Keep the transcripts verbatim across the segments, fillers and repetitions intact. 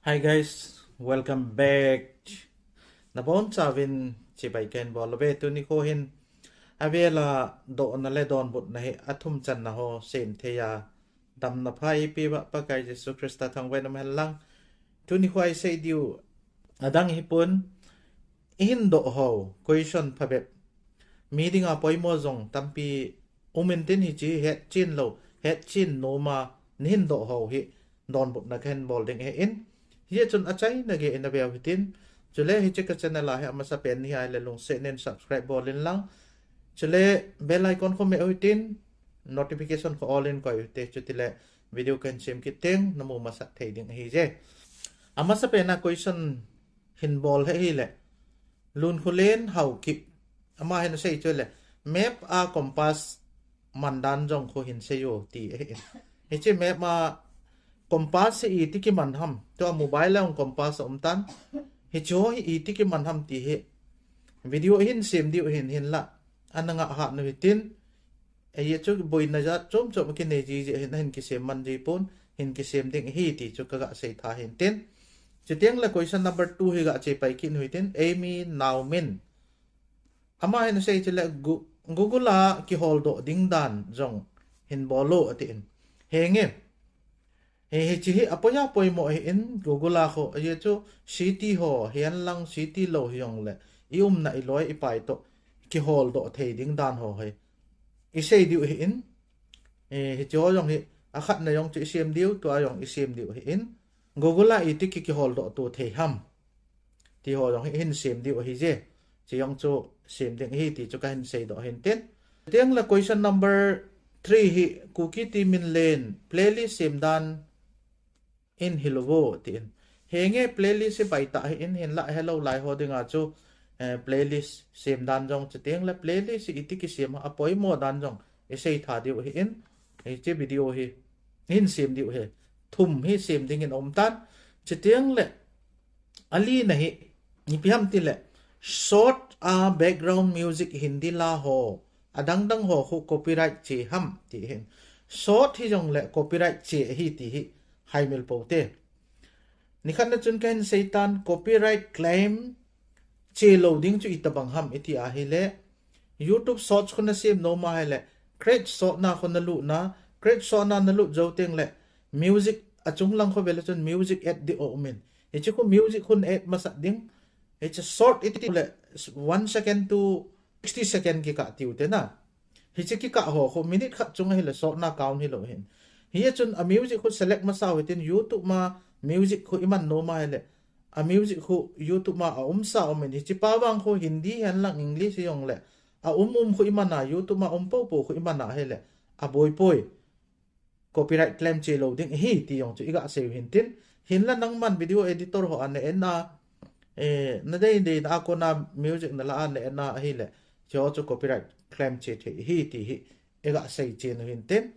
Hi guys, welcome back. Nabonchauvin chibai kahin bol uve. Tuni kho hin avela dohna le donbutna hi athum channa ho sem thei a, damna pha eipeuva Pakai Jesu Christa thangvahna um hen lang. Tuni kho isei diu adang hipon, ihin doh ho question phabep, mi dinga poimo jong tampi um intin, hiche hetchen lou, hetchen noma nahin doh ho hi donbutna kahin bol ding ahin. Hijeh chun achaina geiyin naveu hitin. Chule hiche ka channel a hi amasapen nahi ahile lungset in subscribe bol in lang. Chule bell icon khu meh u hitin, notification khu all in koi u hite. Chutile video kahin sem kit teng namu masat thei ding ahije. Amasapen a question hin bol hi ahile, Lunkholen Haokip, ama hin asei chu le, map a compass mandan jong khu hin seiyo ti ahin. Hiche map a compass hi iti kiman ham, tua mobile a jong compass aumtan, hiche ho hi iti kiman ham ti hi video hin sem diu ahin, hinla ana ngah hat u hitin. Ajeh chu boina jat chom chom kinei ji jeh hin ahin kisem man ji pon, hin kisem ding ahi ti chu kaga sei tha hintin. Chuteng le question number two hi ga chepai kit u hitin, Amy Naomin, ama hin asei chu le, Gu-, Google a kiholdoh ding dan jong hin bol o atin. Henge, hi, hiche hi apoi apoimo ahin, Google a khu, ajeh chu city ho hihen lang city lou hijongle, i umna i loi i pai toh kiholdoh thei ding dan ho hi isei diu ahin. Hiche ho jong hi, akhatna jong chu isem diu, tua jong isem diu ahin. Google a iti ki, kiholdoh to thei ham ti ho jong hi hin sem diu ahije. Hiche jong chu sem ding ahi ti chu kahin seidoh hintin. Chuteng le question number three hi, Kuki Team in len playlist sem dan in hilou vo tin. Henge, playlist hi baitah ahin, hinla helou lai ho dinga chu playlist sem dan jong, chuteng le playlist hi iti kisem a apoimo dan jong isei tha diu ahin. Hiche video hi hin sem diu ahi. Thum hi sem dingin aumtan. Chuteng le alina hi, ipi ham tile, short a background music Hindi la ho, adang dang ho khu copyright che ham ti ahin. Short hijongle copyright che ahi ti hi haimil pou te. Nikhatna chun kahin seitan, copyright claim che lou ding chu itobang ham iti ahile, YouTube Shorts khu nasem nom ahile, create short na khu nalut na, create short na nalut jou teng le, music achung lang khu vele chun music add ding aumin. Hiche khu music khu na add masat ding. Hiche short iti le one second to sixty second kikah tiu te na. Hiche kikah ho khu minute khat chung ahile short na count hilou hin. Hia chun a music khu select masa u hitin, YouTube ma music khu iman nom ahile, a music khu YouTube ma aumsa aumin. Hiche pa vang khu Hindi hihen lang English hijongle, aum um khu iman a, YouTube ma um pou pou khu iman ahile, aboipoi. Copyright claim che lou ding ahi ti jong chu iga sei u hintin. Hinla nangman video editor ho a na en a, nadei dei na a kona music nala a na en a ahile, hiche ho chu copyright claim che thei ahi ti hi iga sei chen u hintin.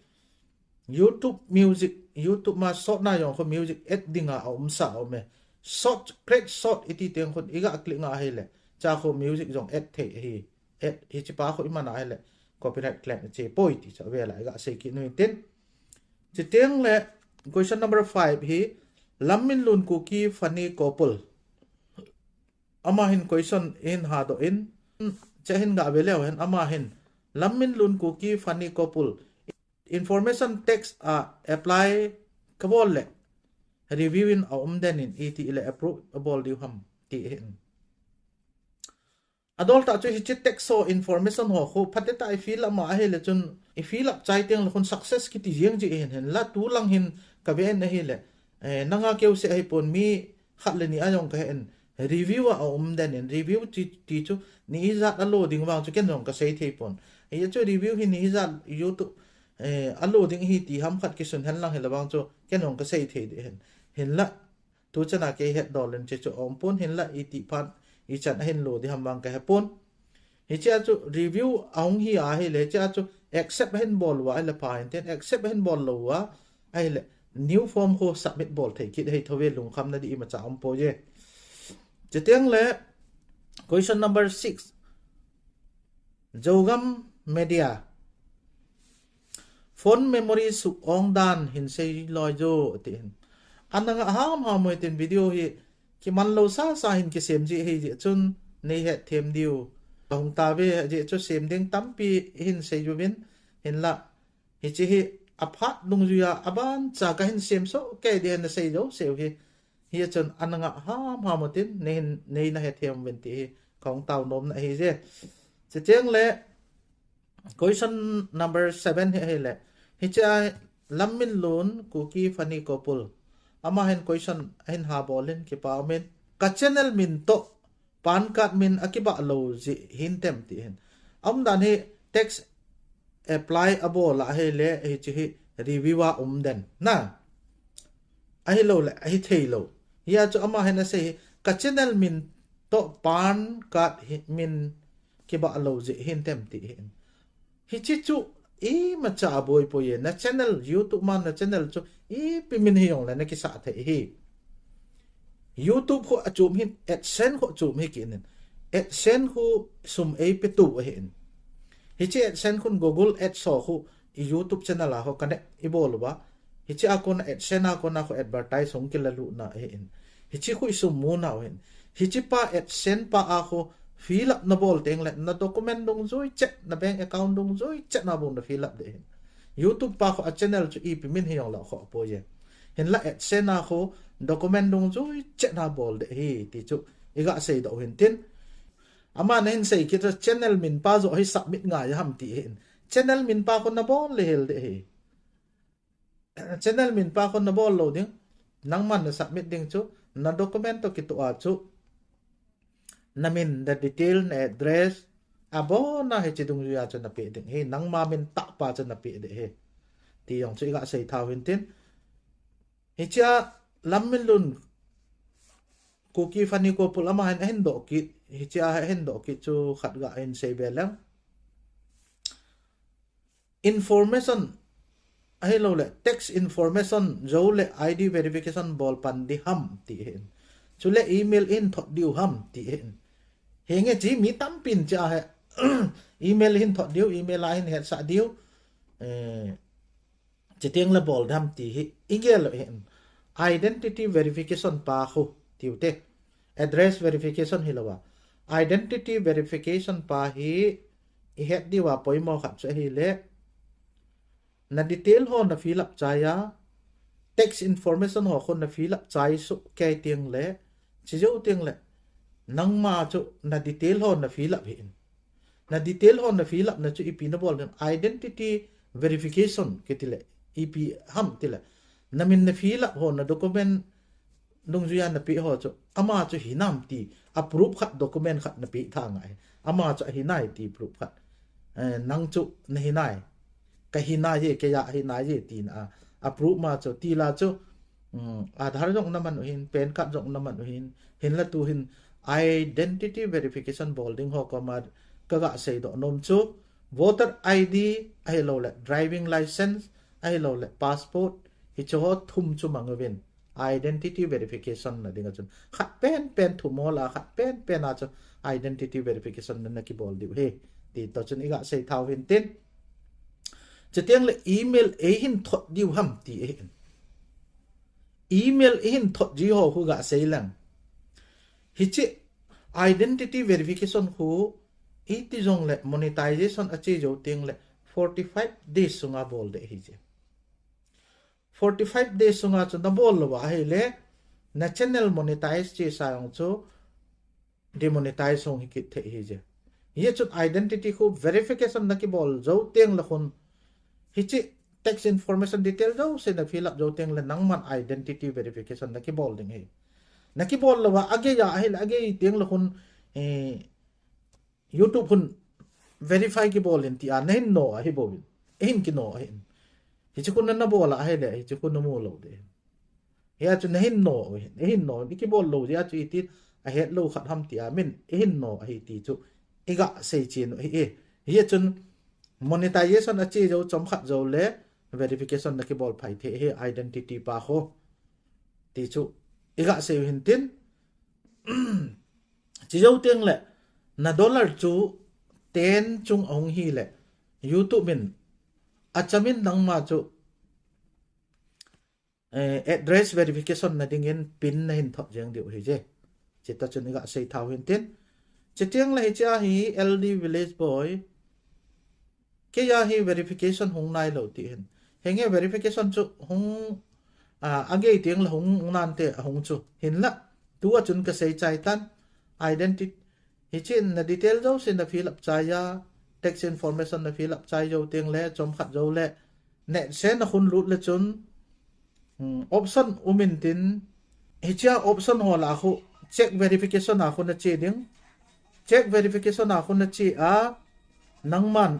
YouTube Music, YouTube ma short na jong khu music add dinga aumsa aume. Short, create short iti teng khun iga click nga ahile, hichea khu music jong add thei ahi. Add, hiche pa khu iman ahile, copyright claim che poi ti chu avela iga sei kit u hintin. Chuteng le question number five hi, Lamminlun Kuki Funny Couple, ama hin question hin hadoh in, hiche hin ga ve leu hen, ama hin, Lamminlun Kuki Funny Couple, information tax a apply kabol le review in aum den in, iti le approve abol diu ham ti ahin. Adoltah chu hiche tax ho information ho khu phatecha i fill up ma ahile chun, i fill up chai teng le khun success kiti jeng ji ahin, hinla tulang hin kaven ahile, nanga keuse ahipon, mi khat le ni a jong kahen, review a aum den in, review ti chu ni ijat alo ding vang chu ken jong kasei thei pon. Hiche chu review hi ni ijat YouTube alo ding ahi ti ham khat kisun hen lang hile vang chu ken jong kasei thei ding ahin. Hinla tuchana kei hetdol in hiche chu aumpon, hinla itih phat ichan ahin lo ding ham vang kahepon. Hichea chu review ahung hi ahile, hichea chu accept ahin bol uva ahile pha hintin, accept ahin bol lou uva ahile new form khu submit bol thei kit ahi thouve, lungkhamna ding imacha aumpoi e. Chuteng le question number six, Zogam Media, phone memory suh-ong dan hin sei loi jo atin. Ana ngah hamham u hitin video hi kimanlou sasa hin kisem ji ahi jeh chun nei hetthem diu. Ahung tauve jeh chu sem ding tampi hin sei uvin hinlah. Hiche hi aphat dungjuiya abancha kahin sem soh kei ding nasei jouseu hi. Hichun ana ngah hamham u hitin nei hin, nei na hetthem uvin ti hi kahung tao nomna ahije. Chuteng le question number seven hi ahile. Hichea Lamminlun Kuki Fani Kopul. Ama hin question ahin habol in kipa umin. Ka channel min toh PAN card min akibah lou jeh hintem ti hin. Aumdan hi tax apply abol a ahile hiche hi review a um den. Na. Ahilou le, ahi theilou. Hia chu ama hin asei hi, ka channel min toh PAN card hi min kibah lou jeh hintem ti hin. Hiche chu imacha aboi poi e, na channel, YouTube ma na channel chu ipi min hijongle nakisah thei hi. YouTube khu achom hin, AdSense khu achom hi kinin. AdSense khu sum eipetu ahin. Hiche AdSense khun Google Ads ho khu i YouTube channel a ho connect ibol uva. Hiche a kona AdSense a kona khu advertise hung kilalutna ahin. Hiche khu isum munau hin. Hiche pa AdSense pa a khu fill up nabol teng le na document dungjui chet, na bank account dungjui chet na bou na fill up ding hin. YouTube pa khu a channel chu ipi min hijongle khoh poi e. Hinlah AdSense a khu document dungjui chet nabol ding hi ti chu iga seidoh u hintin. Ama nahin sei kit channel min pa joh hi submit ngai ham ti hin. Channel min pa khu nabol le hel ding hi. Channel min pa khu nabol lou ding. Nangman na submit ding chu na document toh kitoh a chu na min, na detail, na address, abona hiche dungjuiya chu napeh ding hi, nangma min tah pa chu napeh ding hi. Ti jong chu iga sei thau hintin. Hichea Lamminlun Kuki Fani Kopul ama hin ahin doh kit, hichea ahin doh kit chu khat ga hin sei be leng. Information ahilou le, tax information jou le I D verification bol pan ding ham ti hin. Chule email in thot diu ham ti hin. Hinge chi mi tampin cha he email hin thot diu, email a hin hetsah diu. Eh, chuteng le bol ding ham ti hi igel u hin. Identity verification pa khu tiu te. Address verification hilou a. Identity verification pa hi ihet diu a poimo khat chu ahile. Na detail ho na fill up chai a, tax information ho khu na fill up chai soh kei teng le, chejou teng le, nangma chu na detail ho na fill up hin. Na detail ho na fill up na chu ipi nabol ding, identity verification kiti le, ipi ham ti le. Na min na fill up ho na document dungjuiya napeh ho chu, ama chu hinam ti, a proof khat, document khat napeh tha ngai. Ama chu ahinai ti proof khat. Eh, nang chu nahinai. Ka hinai e, keiya ahinai e tina a, a proof ma chu, tila chu, um, Aadhaar jong naman u hin, PAN card jong naman u hin, hinla tu hin identity verification bol ding ho koma kaga seidoh nom chu, voter I D ahilou le, driving license ahilou le, passport, hiche ho thum chu mang uvin. Identity verification na dinga chun. Khat pen pen thum ho la, khat pen pen a chu identity verification na, nakibol diu hi. Ti toh chun iga sei thau hintin. Chuteng le email eihin thot diu ham ti hin. Email eihin thot ji ho khu ga sei lang. Hiche identity verification khu iti jong le monetization ache jou teng le forty five days sunga bol ding hi che. Forty five days sunga chu nabol lou va ahile, na channel monetize chesa jong chu demonetize hung hi kit thei hi che. Hiche chun identity khu verification nakibol jou teng le khun, hiche tax information detail jouse na fill up jou teng le nangman identity verification nakibol ding hi. Nakibol lou va agei a ahile, agei teng le khun, eh, YouTube khun verify kibol in tia nahin no ahi bouvin. Eihin kino ahin. Hiche khun nabol a ahile, hiche khun namu lou ding. Hia chu nahin no ahin. Eihin no, ikibol lou jeh a chu iti ahet lou khat ham tia min eihin no ahi ti chu iga sei chen u ahi e. Hichun monetization ache jou chomkhat jou le verification nakibol phai thei hi identity pa ho. Ti chu iga sei u hintin. Chejou teng le, na dollar chu ten chung ahung hile, YouTube in achamin nangma chu eh, address verification na dingin pin na hin thot jeng diu hi je. Chita chun iga sei thau hin tin. Chitiang le hichia hi L D Village Boy. Kei a hi verification hung nai lo ti hin. Henge verification chu hung, ah, agei tiang le hung nante ahung chu. Hinla, tua chun ka sei chai tan. Identity, hichin na detail jouse na fill up chai a, tax information na fill up chai jou tiang le, chom khat jou le, ne se na hun lut le chun, hmm, option um in tin, hichia option ho la khu, check verification a khu na che ding. Check verification a khu na che a, nangman,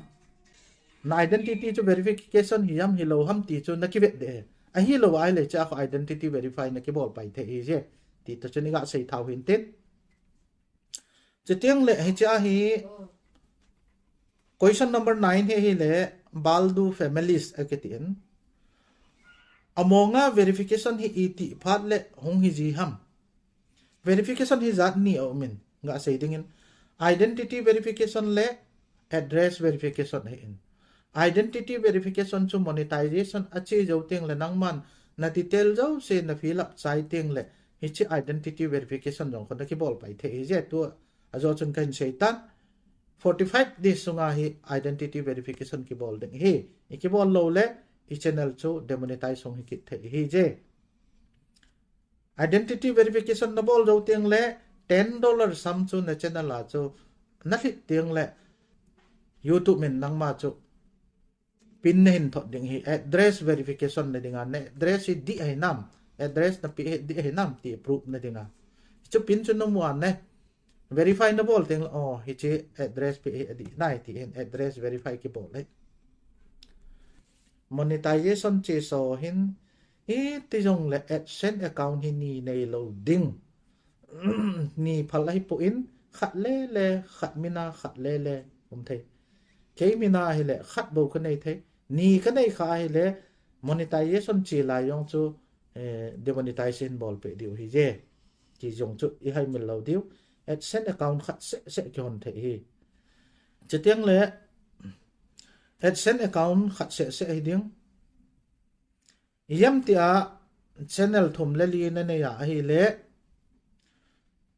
na identity chu verification hi ham hi lo ham ti chu na kivet de. Ahi lo ai le cha khu identity verify na kibol pai thei hi je. Ti ta chu ni ga sei thau hin tin. Chutiang le hichia hi question number nine hi hi le Baldu families a kiti in. Amonga verification hi iti phat le hung hi ji ham. Verification hi jat ni a um in, nga sei ding in, identity verification le address verification hi in. Identity verification chu monetization a che jou tiang le nangman na detail jouse na fill up chai tiang le hichi identity verification jong khu na kibol pai thei hi je tu a jo chun ka hin sei tan. Forty-five days sunga hi identity verification kibol ding hi. I kibol lo le i channel chu demonetize hung hi kit thei hi je. Identity verification na bol jou tiang le ten dollar sam chu na channel a chu na hlit tiang le YouTube min nangma chu pin na hin thot ding hi address verification na dinga ne address hi di ahi nam address na pi hi di ahi nam ti proof na dinga chu pin chu na mu an ne verify na bol tiang le oh hichi address pi hi di nai ti hin address verify kibol le monetization che so hin iti jong le AdSense account hi ni nei lo ding. Ni phal ahi pu in khat le le khat mina khat le le um thei. Kei mina hi le khat bo ka nei thei. Ni ka nei kha hi le monetization che lai jong chu, eh, demonetization bol pe diu hi je. Ti jong chu i hai mil lo diu. AdSense account khat se se ki hon thei hi. Chutiang le AdSense account khat se se hi ding. Yam tia channel thum le li na nei a ahi le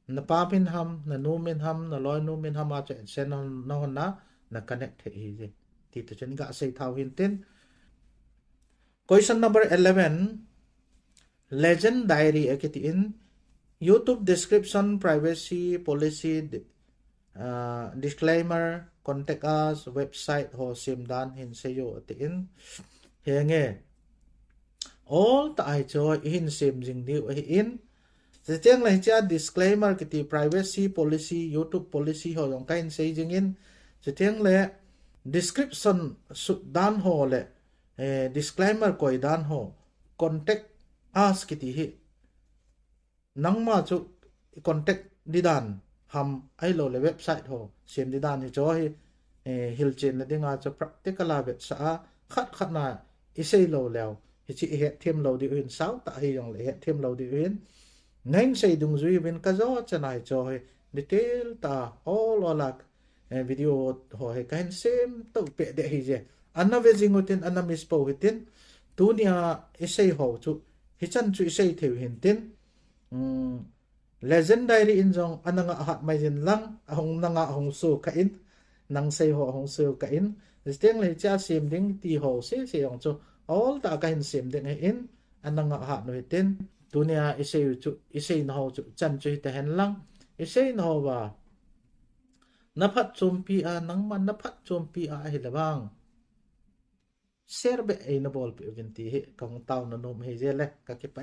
na pa min ham, na nu min ham, na loi nu min ham a chu AdSense na hon na, na connect thei hi je. Ti tu chun ga sei thau hin tin. Question number eleven, Legend Diary a kiti in YouTube description, privacy policy, di- ah, disclaimer, contact us, website ho sem dan hin sei jo ati in. Henge. All ta ai cho i hin sem jing diu ahi in. Chutiang le hichia disclaimer kiti privacy policy, YouTube policy ho jong ka hin sei jing in. Chutiang le description sut dan ho le, eh, disclaimer koi dan ho. Contact us kiti hi. Nangma chu contact di dan ham ai lo le website ho sem di dan hi cho hi, eh, hilchen na dinga chu practical a vetsah a khat khat na i sei lo leo. Hichi i het them lo diu hin sau ta hi jong le het them lo diu hin. Nang sei dungjui vin ka jo chana hi cho hi detail ta all all a eh, video ho hi ka hin sem to pe de hi je. Ana ve jing utin, ana miss po hitin. Tunia i sei ho chu, hichan chu i sei thei u hin tin. Um, Legend Diary in jong ana nga hat mai jin lang, ahung na nga hung su ka in, nang sei ho hung su ka in. Chutiang le cha sem ding ti ho se se jong chu, all ta ka hin sem ding hi in, ana nga hat nu hitin. Tunia i sei u chu, i sei na ho chu, chan chu hi ta hen lang. I sei na ho va, na phatchompi a, nangman na phatchompi a ahi le vang. Share beh ei na bolpeh uvin ti hi ka hung taona nom hi je le, ka kipah e.